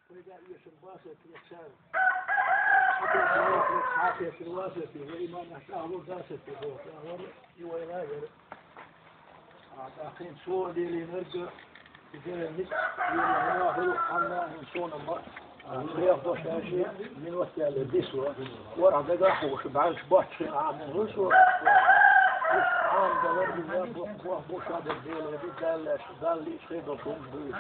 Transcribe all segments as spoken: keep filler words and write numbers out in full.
Вайга эшар васет яцара. Хьакъ васет, хьакъ эшар васет, вай иман ахь тӀехьа ву дасет, боху, тӀехьа вара, и вай лагера. А, тӀаккха хӀинца цо лелийнарг, иза ницкъ лелийна хӀума хуьлу, хьанна хӀинца суна ма, а, хьех дош аьлча, минот яьлла дисо. Вара дагахь хууш, бӀаьргаш боцчу хенахь Ӏамина хуьлу цо. Иштта Ӏамадалар, иза боху, боху, боху, ша дерг Делан ду, Далла аьлча, Далла лиъча хир долуш хӀумаш ду уьш.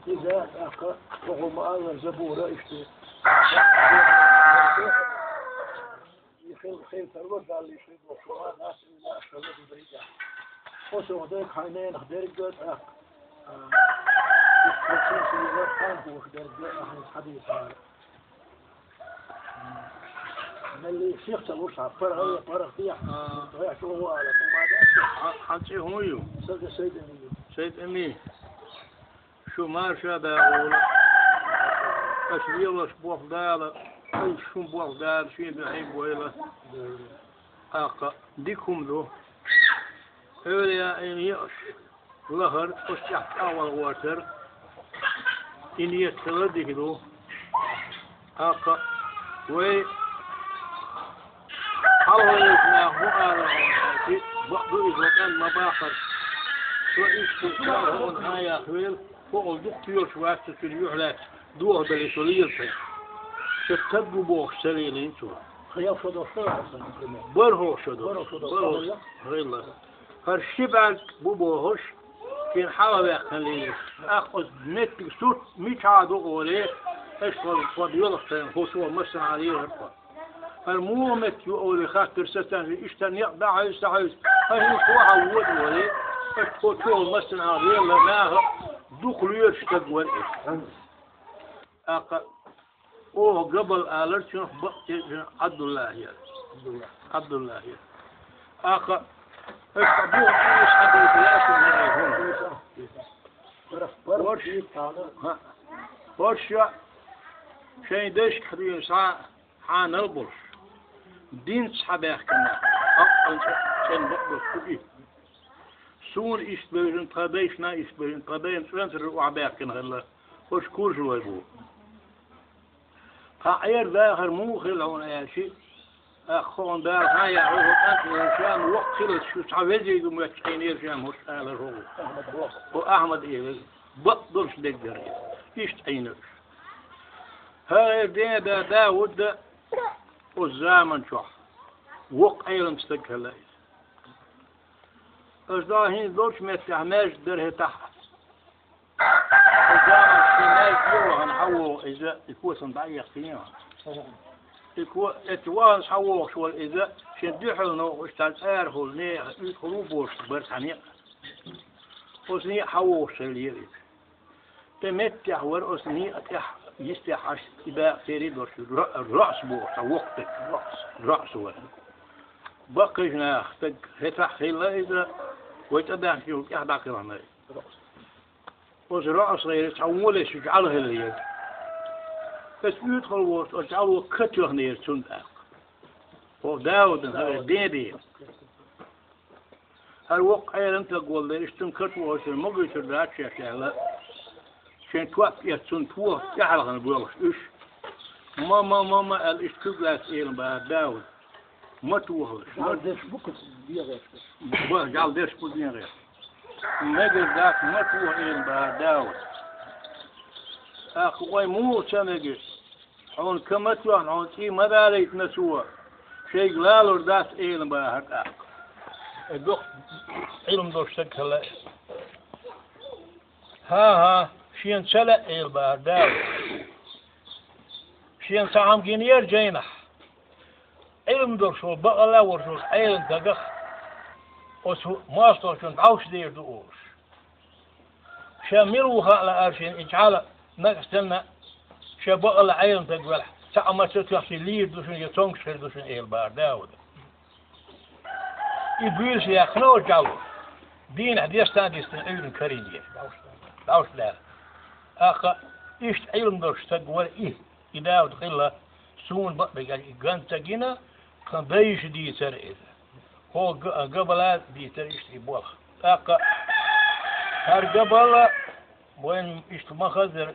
Иза тӀаккха, чӀогӀа ма-аллара, забура иштта. И хил-, хил тарвар Далла иштта боху, ма нас, нас, нас, нас, нас. Оцу дерг хьайн ненах дерг а тӀаккха, а, иштта хьайн хууш дерг а, хьайн хьадийцара. Мелли сих ца луш, хьан паргӀат, паргӀат дехьа, ваьш ву ала, хӀун ма дац? Хьан, хьан цӀе хӀун ю? Сан цӀе Сайд-Эми ю. Сайд-Эми, шу марша дагӀула. Аша лелош болх Дала, аша шун болх Дала, шен дуьхьа бойла. Аккха дика хӀума ду. Эвлаяийн екъаш лахар, оцу тӀехь тӀавала гӀортар, и нийят хилар дика ду. Аккха вай хьалхалерчу наха хӀун ала аьлча, бакъ ду иза ватӀан ма бахара. Со иштта хӀун хьан яхвелла, хӀокхул дукха тоьлуш вац со цуьнан юьхь лаьцна, дохадале со лела тхайх. Ша стаг ву бохуш ца лелийна цо. Кхин шо долуш хилла сан, например. БархӀо шо долуш. БархӀо шо долуш. БархӀо. Хилла. ХӀара ши бӀаьрг бу бохуш, шена хьалаваьккхина лелира. ТӀаккха оцу меттиг сурт мичахь ду олий, аша тхо, тхо доьлхуш тайна, хӀусо массанхьа лелара тхо. ХӀара муха меттиг ю олий хаттар сацарна, иштта некъ дӀахьуьйсу, дӀахьуьйсу, хӀара хӀинца тхо хьан вода олий, аша тхо чухула массанхьа лелара наха дукха лоьраш стаг вара иза. ТӀаккха оха Габал алар, цуьнах бакъ тешна Ӏабдуллахь яра. Ӏабдуллахь яра. Аккха, аша боху, аша хьадийца лаьцна яра хӀума. ХӀорш, хӀорш шайн дашка хьадийна схьа хьанал болуш. Динца хьабаьхкина, хьакъ цӀен бакъ долуш ду и. Суна иштта бевзина, тхан дайшна иштта бевзина, тхан дайна цӀоьнцара охьабаьккхина хилла, хӀорш куржалой бу. Тхан Ӏер дахар муха хилла хьуна аьлча, тӀаккха хӀун Дала хьан яхьур хӀу кӀант вара, ша ма воккха хилалаш шу цхьа везий ду моьттуш Ӏийнера ша ма хӀорш алар хӀу. Хьо Ахьмад элира, бакъ долуш деггара. Иштта Ӏийнарш. ХӀара ден да Дауда оцу заман чохь воккха Ӏелам стаг хилла иза. Аша дӀа хӀинца долчу меттехь маьждиг дара хӀетахь. Оцу заманчохь шен маьждиг а вахана хьан вогӀу иза, и косам дӀа а яхкина. И ко-, эцу вахана хьан вогӀуш вара иза, шен дуьхьал новкъа иштта цӀарахула нехан уьйтӀахула ву бохуш бара цхьа некъ. Оцу некъа хьан вогӀуш хилла иза. ТӀе меттехь вара оцу некъа тӀехь, йистехь Ӏаш, и бакъ церий долуш, ро-, роӀас боху цхьа воккха стаг. РоӀас. РоӀас вара. Баккхийчу наха стаг хӀетахь хилла иза, вай тӀебаьхначул тӀаьхьа дӀакхелхина иза. Оцу роӀас гӀайра цхьа вон леш жӀаьла хилла яра. Аса уьйтӀахула волуш оцу жӀало катоьхнера цунна тӀаккха. Оха Даудан хӀара ден бен. ХӀара воккха Ӏелам стаг волу дерриш цунна катвохуьйтура, ма гуьйтур дац шаьш аьлла. Шайн топ эцна цунна тоха тӀаьхьалхана боьлхуш уьш. Ма, ма, ма, ма аьлла, иштта куьг лаьцна элан бахара Дауд. Ма тохалаш. Жал дерш бу кху дегӀе. Ба, жал дерш бу дегӀе. Мегар дац, ма тоха элан бахара Дауд. ТӀаккха вай муха ца мегаш? Хьуна ка ма тоьхна, хьуна цӀий ма далийтина цо, шайга лалур дац элан бахара тӀаккха. Э, дукха Ӏилма долуш стаг хилла. ХӀан-хӀа, шена ца лаьа элан бахара Дауд. Шена цхьа хӀума гинера жайнахь. Ӏилма долуш волу бакъалла а волуш волчу Ӏелам стагах оцу мостагӀчунна дӀовш дер ду олуш. Ша мила ву хаа лаьара шена и чӀала, накъастанна, ша бакъалла Ӏелам стаг велахь, цхьа а ма ца тоьхчий лийр ду шуна, я цомгуш хир ду шуна, элан бахара Дауда. И буьйса яьккхина оцу жӀало. Дийнахь дестан а дистина, Ӏуьйранна карийнера. ДӀовш лаьара. ТӀаккха иштта Ӏилма долуш стаг вара и. И Дауд хилла, суна бакъдерг аьлча, и ган ца гина, тхан дайша дийцара иза. ХӀокху Га-, Габала дийцара иштта и болх. ТӀаккха хӀара Габала вайна иштта ма хазара,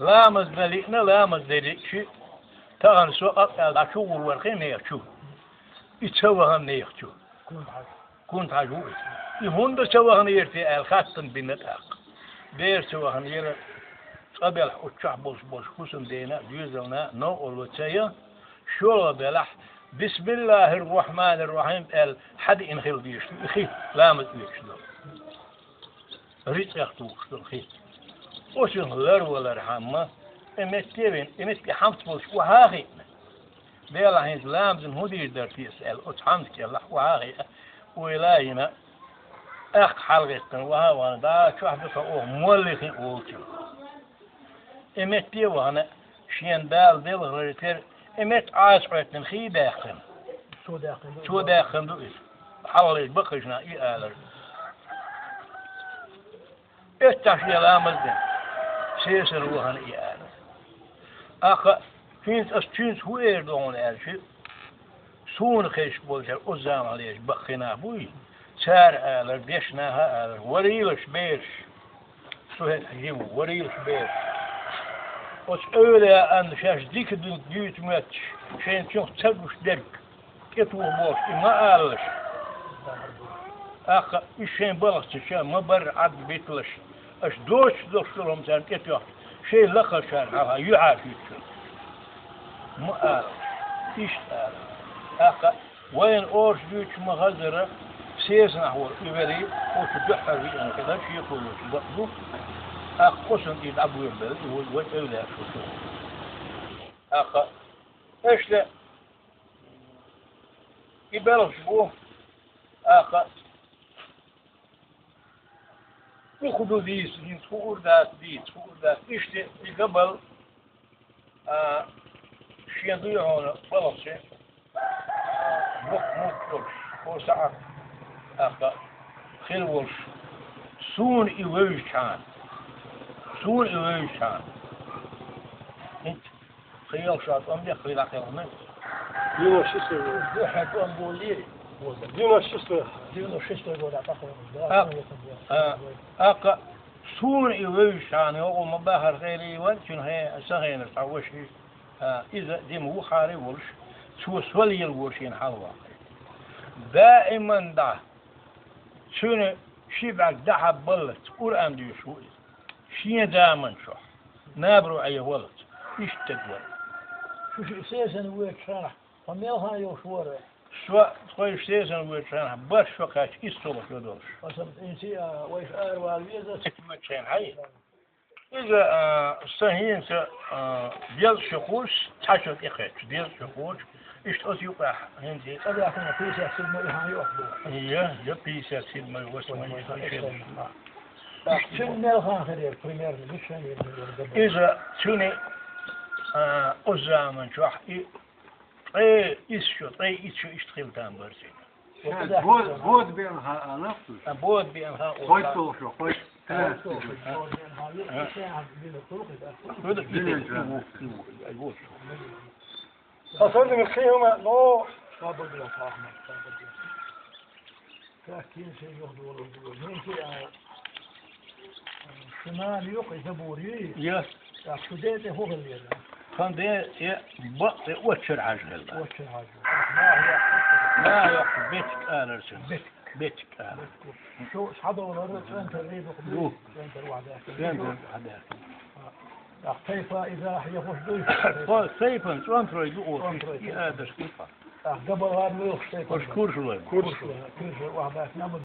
Ламаз дан лиъна, ламаз дерриг ши, тахан со къакъ аьлла дӀа чу гӀур вархе нехан чу. И ца вахана нехан чу. Кунта-Хьажа ву иза. И хӀунда ца вахана яра те аьлла, хаттам бина тӀаккха. Бер ца вахана яра, цкъа белахь оцу чохь болуш болуш хӀусамдена а, доьзална а новкъарло ца ян, шолгӀа белахь, «Бисмиллахир-Рахманир-Рахим» аьлла, хьадиъна хила дезаш ду и хи, ламаз оьцуш долу. Рицкъех тухуш долу хи. Оцунах ларвалархьама, и метте а вина, и метте хьамц болчу охьа а хиъна. Делахь хӀинца ламазна хӀун дийр дара теса аьлла, оцу хьамца кӀелахь охьа а хиъна, ойла а йина, тӀаккха хьалагӀеттина, охьа а вахана, дӀа чохь ду сан оха молле хиъна волчу. И метте а вахана, шена Дала делхалара тера, и метта Ӏаса хьоьттина хи даьккхина. Цо даьккхина ду иза. Хьалхалерчу баккхийчу наха и алара. Эццахь шен ламаз дина, сесар вахана и алара. Аккха, хӀинца ас цуьнца хӀун эр ду хьуна аьлча, суна хезаш болчара оцу заманахь лелаш баккхий нах буй, цара алара, дешна наха а алара, варийлаш бераш. Сухьет-Хьаьжи ву, варийлаш бераш. Оцу эвлаяан шаьш дика ду-, дуьйцу моьттуш, шайна цунах ца гуш дерг, тӀетуху бохуш, и ма алалаш. ТӀаккха уьш шайн балхаца ша ма-барра Ӏад битталаш, аша доцуш долуш долу хӀума царна тӀетоьхча, шайн лакхарчарна хьалха юьхьа хӀуьттуш. Ма алалаш, иштта ала. ТӀаккха Вайна орца дуьйцуш ма-хаззара, сесанахь волу и вери, оцу дуьххьара виъна хилар шеко йолчу бакъ ду, тӀаккха кхо санна и дӀабоьрабелла, и вай, вай эвлаяаш ву. ТӀаккха, иштта, и белхаш бу, тӀаккха, дукха ду дийца, хӀинца хуур дац дийца, хуур дац, иштта, и габал, А, шен дуй хьуна балхашца, а, мукх-мукх йолуш, кхо сахьат, тӀаккха хир волуш, суна и вевзачхьана, суна и вевзачхьана. ХӀинца кхин йолуш а тӀом бехк хила кхелхина. Девяносто шестой год. Дуьхьа тӀом болийра. Девяносто шестой. Девяносто шестой года тӀаккха. Да, А, девяносто шестой. А, тӀаккха Суна и вевзачхьана йогӀу ма бахара херий вара, цуьнан хе-, сан хенара цхьа ваша, а, иза Дима ву хьара волуш, цо со лелаво шена хьалаваккхий. Даиман дӀа, цуьнан ши бӀаьрг дӀахьаббаллалц, Къуръан доьшуш ву иза. Шен заман чохь, набаро Ӏехаллалц, иштта стаг вара. Шу шиъ сесана воьдучу хенахь, хьо мел хан йолуш вара? Со тхойша сесана воьдучу хенахь, бархӀ шо кхаьчча, исс шо долуш. Аса, инси, а, вайша аравала веза. Ма чхьен хьай. Иза, а, сан хӀинца, а, дезткъа шо кхочуш, цхьа шо тӀекхаьчча, дезткъа шо кхочуш, иштта оцу юкъахь хӀинца. ЦӀа даьккхина пятьдесят седьмой и хьан юкъахь ду. Я, я пятьдесят седьмой, восьмой, иштта. Так, цуьнан мел хан хир яра, примерно, мичхьан яра, яра. Иза цуьнан, а, оцу заман чохь и Ткъе исс шо, ткъе исс шо иштта хила там бара цуьнан. Ша бода, бода беана хан алахь цо? А, бода беана хан олу. Кхойтта шо, кхойтта. А, а, а. Хьасадина кхин хӀума, но. Сабадла, Ахмад, сабадла. Так, кин шен юхь долу, долу. Мин ки, а, шуна юкъа забур юй? Я. Так, шу де тӀе хӀу хилла? Хан де тӀе бакъ тӀе Оччар Хьажа хилла. Оччар Хьажа. Так, нах яккха. Нах яккха, бетик алар цуьнан. Бетик. Бетик алар. Бетик. Шу схьадолар центр ридух ду. Центр вахьда. Центр вахьда. Так, тайпа иза хьехуш дуй? Тхо тайпан, цӀонтарой ду оцу. ЦӀонтарой. И адаш тайпа. Так, габалар лоьхуш тайпа. Ош куршалой. Куршалой. Куршалой вахьда.